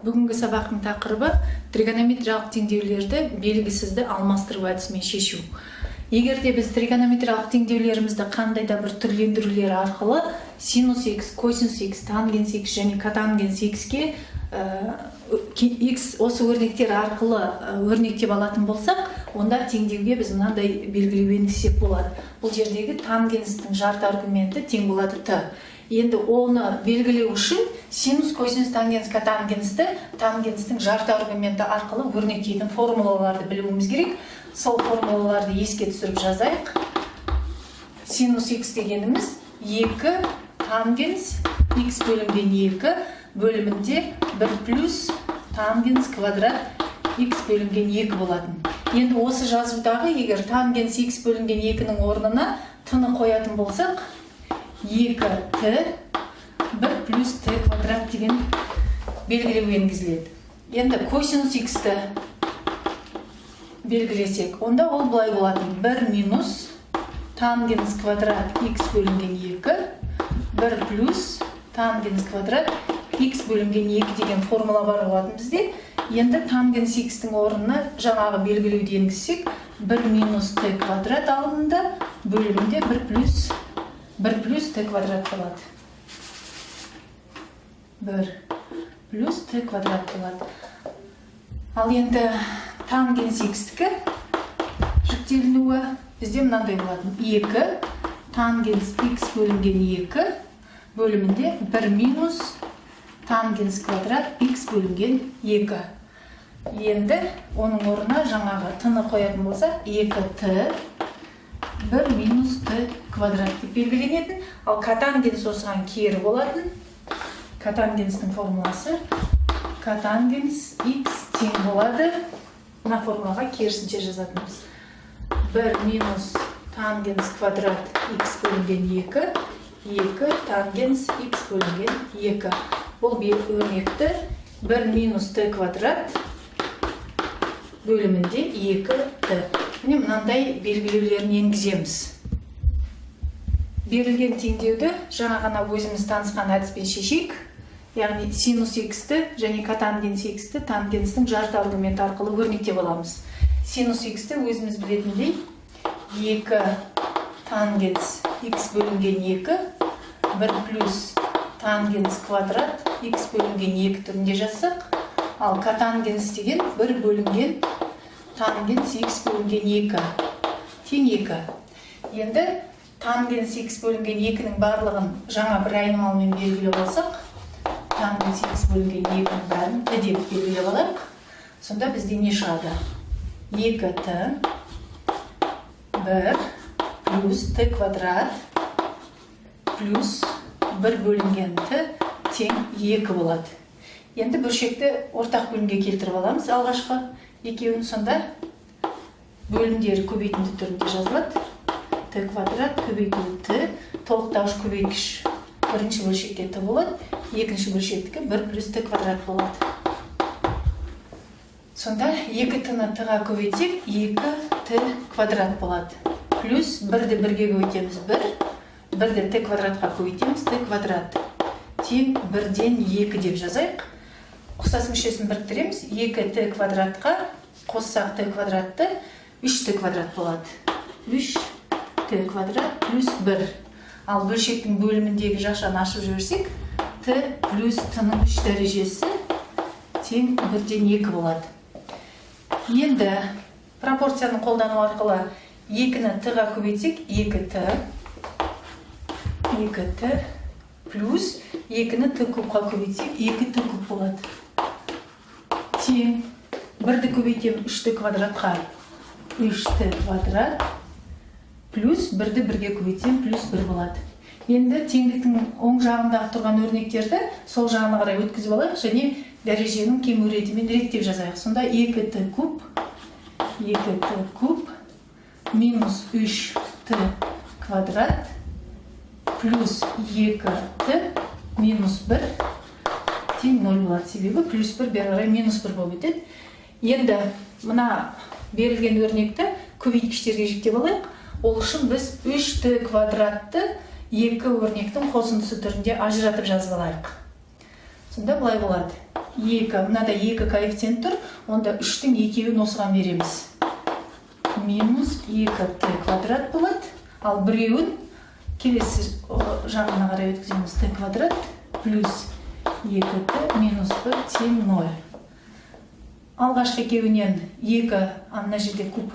Бүгінгі сабақтың тақырыбы: тригонометриялық теңдеулерді белгісізді алмастыру әдісімен шешу. Егер де біз тригонометриялық теңдеулерімізді қандай да бір түрлендірулер арқылы синус х, косинус х, тангенс х және котангенс х-ке x осы өрнектер арқылы өрнектеп алатын болсақ, онда теңдеуге біз мынандай белгілеу енгізсек болады. Бұл жердегі тангенстің жарты аргументі тең болады т. Енді оны белгілеу үшін синус, косинус, тангенс, котангенсті тангенстің жарты аргументі арқылы өрнектейтін формулаларды білуіміз керек. Сол формулаларды еске түсіріп жазайық. Синус х дегеніміз 2 тангенс х бөлінген 2 бөлімінде 1 плюс тангенс квадрат х бөлінген 2 болатын. Енді осы жазудағы егер тангенс х бөлінген 2-нің орнына т-ны қоятын болсақ, 2 т 1 плюс т квадрат деген белгілеу енгізіледі. Енді косинус х-ті белгілесек, онда ол былай болатын: 1 минус тангенс квадрат х бөлінген 2, 1 плюс тангенс квадрат х бөлінген 2 деген формула бар болатын бізде. Енді тангенс х-тің орнына жаңағы белгілеуді енгізсек, 1 минус т квадрат алдында бөлімінде 1 плюс т квадрат болады. 1 плюс т квадрат болады. Ал енді тангенс х-тікі жіктелінуі бізде мынандай болатын: 2 тангенс х бөлінген 2 бөлімінде 1 минус тангенс квадрат х бөлінген 2. Енді оның орнына жаңағы т-ны қоятын болсақ, 2 т 1 минус т квадрат деп белгіленетін. Ал котангенс осыған кері болатын. Котангенстің формуласы: котангенс х тең болады, мына формулаға керісінше жазатынбыз, 1 минус тангенс квадрат х бөлінген 2, 2 тангенс х бөлінген 2. Бұл өрнекті 1 минус т квадрат бөлімінде 2 т. Міне, мынандай белгілеулерін енгіземіз. Берілген теңдеуді жаңа ғана өзіміз танысқан әдіспен шешейік, яғни синус х-ті және котангенс х-ті тангенстің жарты аргументі арқылы өрнектеп аламыз. Синус х-ті өзіміз білетіндей 2 тангенс х бөлінген 2, 1 плюс тангенс квадрат х бөлінген 2 түрінде жазсақ, ал котангенс деген 1 бөлінген тангенс х бөлінген 2 тең 2. Енді тангенс х бөлінген 2-нің барлығын жаңа бір айнымалымен белгілеп алсақ, тангенс х бөлінген 2-нің бәрін т деп белгілеп алайық. Сонда бізде не шығады? 2 т 1 плюс т квадрат плюс 1 бөлінген т тең 2 болады. Енді бөлшекті ортақ бөлімге келтіріп аламыз алғашқы екеуін. Сонда бөлімдері көбейтінді түрінде жазылады: т квадрат көбейту т, толықтауыш көбейткіш бірінші бөлшекте т болады, екінші бөлшектікі 1 плюс т квадрат болады. Сонда 2 т-ны т-ға көбейтсек, 2 т квадрат болады, плюс 1-ді 1-ге көбейтеміз, 1, 1-ді т квадратқа көбейтеміз, т квадрат тең 1-ден 2 деп жазайық. Ұқсас мүшесін біріктіреміз. 2 т квадратқа қоссақ т квадратты, 3 т квадрат болады, 3 т квадрат плюс 1. Ал бөлшектің бөліміндегі жақшаны ашып жіберсек, т плюс т-ның 3 дәрежесі тең 1-ден 2 болады. Енді пропорцияны қолдану арқылы 2-ні т-ға көбейтсек, 2 т, 2 т плюс 2-ні т кубқа көбейтсек, 2 т куб болады, тең 1-ді көбейтемін 3 т квадратқа, 3 т квадрат плюс 1-ді 1-ге көбейтсем, плюс 1 болады. Енді теңдіктің оң жағындағы тұрған өрнектерді сол жағына қарай өткізіп алайық және дәреженің кему ретімен реттеп жазайық. Сонда 2 т куб, 2 т куб минус 3 т квадрат плюс 2 т минус 1 тең 0 болады, себебі плюс 1 бері қарай минус 1 болып өтеді. Енді мына берілген өрнекті көбейткіштерге жіктеп алайық. Ол үшін біз 3 т квадратты екі өрнектің қосындысы түрінде ажыратып жазып алайық. Сонда былай болады. 2, мынада 2 коэффициент тұр, онда 3-тің екеуін осыған береміз. Минус 2t квадрат болады, ал біреуін келесі жағына қарай өткіземіз. T квадрат плюс 2t минус 1 тең 0. Алғашқы екеуінен 2, а мына жерде куб.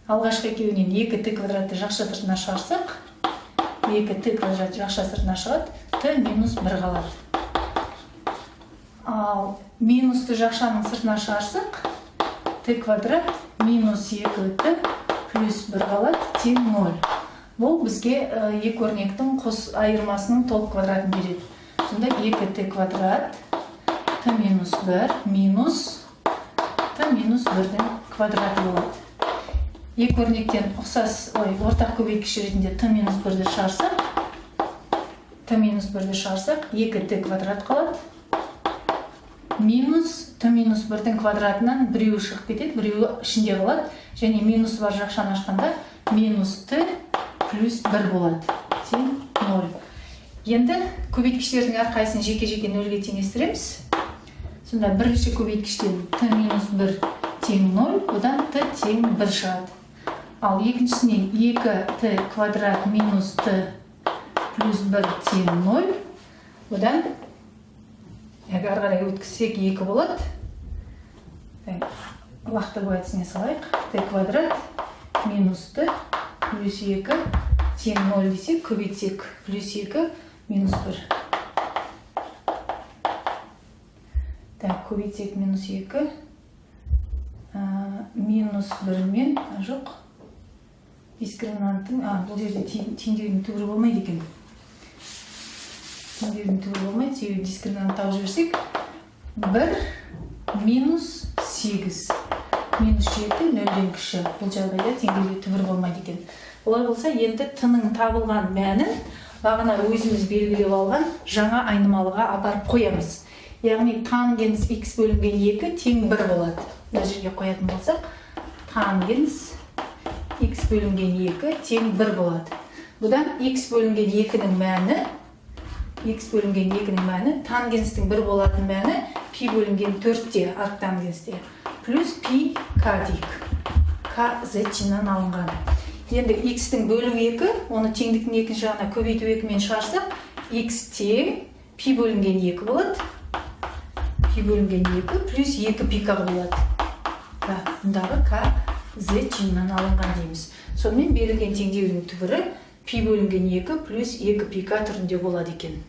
Алғашқы екеуінен 2t квадратты жақша сыртына шығарсақ, 2t квадрат жақша сыртына шығады, t минус 1 қалады. Ал минусты жақшаның сыртына шығарсақ, t квадрат минус 2t плюс 1 қалады, тең 0. Бұл бізге екі өрнектің қос айырмасының толық квадратын береді. Сонда 2t квадрат t минус 1 минус t минус 1-дің квадраты болады. Екі өрнектен ұқсас, ой, ортақ көбейткіш ретінде t минус 1-ді шығарсақ, t минус 1-ді шығарсақ, 2t квадрат қалады. Минус t минус 1-дің квадратынан біреуі шығып кетеді, біреуі ішінде қалады. Және минус бар жақшаны ашқанда минус t плюс 1 болады. Тең 0. Енді көбейткіштердің әрқайсысын жеке-жеке нөлге теңестіреміз. Сонда бірінші көбейткіштен t минус 1 тең 0, одан t тең 1 шығады. Ал екіншісінен 2t квадрат минус t плюс 1 тең 0, одан ары қарай өткізсек 2 болады. Так, лақтыру әдісіне салайық. T квадрат минус t плюс 2 тең 0 десек, көбейтсек плюс 2 минус 1. Так, көбейтсек минус 2 минус 1 мен, жоқ, дискриминанттың, бұл жерде теңдеудің түбірі болмайды екен. Теңдеудің түбірі болмайды, себебі дискриминант тауып жіберсек, 1 минус 8 минус 7 нөлден кіші. Бұл жағдайда теңдеуде түбір болмайды екен. Олай болса, енді t-ның табылған мәнін бағана өзіміз белгілеп алған жаңа айнымалыға апарып қоямыз. Яғни тангенс x бөлінген 2 тең 1 болады. Мына жерге қоятын болсақ, тангенс x бөлінген 2 тең 1 болады. Бұдан x бөлінген 2-нің мәні, x бөлінген 2-нің мәні, тангенстің 1 болатын мәні пи бөлінген 4-те, арктангенсте, плюс пи к дейік. К z жиынынан алынған. Енді x-тің бөлу 2, оны теңдіктің екінші жағына көбейту 2-мен шығарсақ, x тең пи бөлінген 2 болады. Пи бөлінген 2 плюс 2 пи к болады. К, мұндағы к z жиынынан алынған дейміз. Сонымен берілген теңдеудің түбірі пи бөлінген 2 плюс 2 пи к түрінде болады екен.